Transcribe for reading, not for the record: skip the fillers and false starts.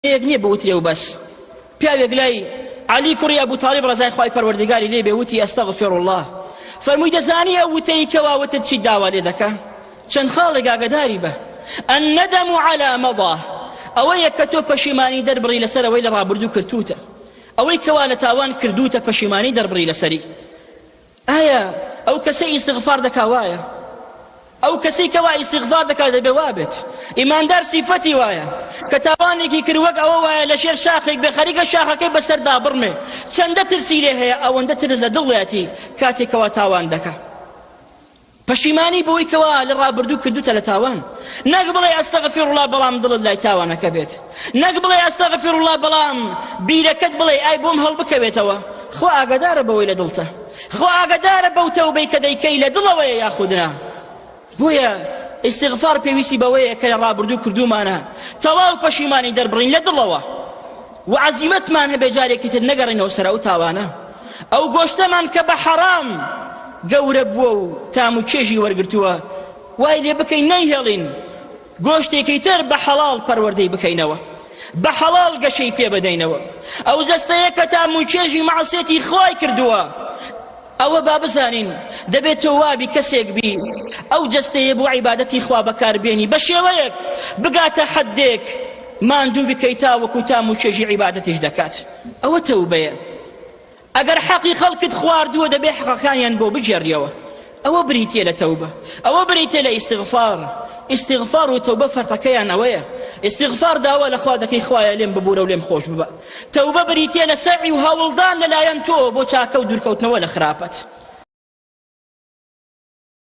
یەک نییە بوترێ و بەس. پیاوێک لای عەلی کوڕی ئەبو تاڵیب ڕەزای خوای پەروەردگاری لێ بێ وتی استغفر اللە فەرمووی دەزانی ئەو وتەی کەوا وتت چیت داوا لێ دەکا؟ چەند خاڵێک ئاگەداری بە الندم علی مضی ئەوەیە کە تۆ پەشیمانی دەربڕی لەسەر ئەوەی لە ڕابردوو کردووتە ئەوەی کەوا لە تاوان کردووتە پەشیمانی دەربڕی لەسەری ئایا ئەو کەسەی ئیستغفار دەکا وایە؟ ئەو کەسەی کەوا ئیستغفار دەکا دەبێ وابێت. ئیماندار سیفەتی وایە کە تاوانێکی کرد وەک ئەوە وایە لەژێر شاخێک بێ خەریکە شاخەکەی بەسەردا بڕمێ چەندە ترسی لێ هەیە ئەوەندە ترس لە دڵیەتی کاتێک کەوا تاوان دەکا. پەشیمانی بەوەی کەوا لە ڕابردوو کردوتە لە تاوان نەک بڵێ استغفر الله بەڵام دڵت لای تاوانەکە بێت نەک بڵێ استغفر الله بەڵام بیرەکەت بڵێ ئای بۆم هەڵبکەوێتەوە خوا ئاگادارە بەوەی لە دڵتە خوا ئاگادارە بەو تەوبەی کە دەیکەی لە دڵەوەیە یاخود نا بۆیە استغفار پێویستی بەوەیە کە لە ڕابردوو کردومانە تەواو پەشیمانی دەربڕین لە دڵەوە و عەزیمەتمان هەبێ جارێکی تر نەگەڕێینەوە سەر ئەو تاوانە ئەو گۆشتەمان کە بە حەرام گەورە بووە و تام و چێژی وەرگرتووە وای لێ بکەین نەیهێڵین گۆشتێکی تر بە حەڵاڵ پەروەردەی بکەینەوە بە حەڵاڵ گەشەی پێ بدەینەوە ئەو جەستەیە کە تام و چێژی مەعسیەتی خوای کردووە ئەوە با بزانین دەبێت تۆ وابی کەسێک بی ئەو جەستەیە بۆ عیبادەتی خوا بەکاربێنی بە شێوەیەک بگاتە حەدێک ماندوو بکەی تاوەکو تام و چێژی عیبادەتیش دەکات ئەوە تەوبەیە ئەگەر حەقی خەڵکت خواردووە دەبێ حەقەکانیان بۆ بگێڕیەوە ئەوە بریتیە لە تەوبە ئەوە بریتیە لە ئیستغفار ئیستغفار و تەوبە فەرقەکەیان ئەوەیە ئیستغفار داوا لە خوا دەکەی خوایە لێم ببورە و لێم خۆش ببە تەوبە بریتیە لە سەعی و هەوڵدان لەلایەن تۆ بۆ چاکە و دوورکەوتنەوە لە خراپەت.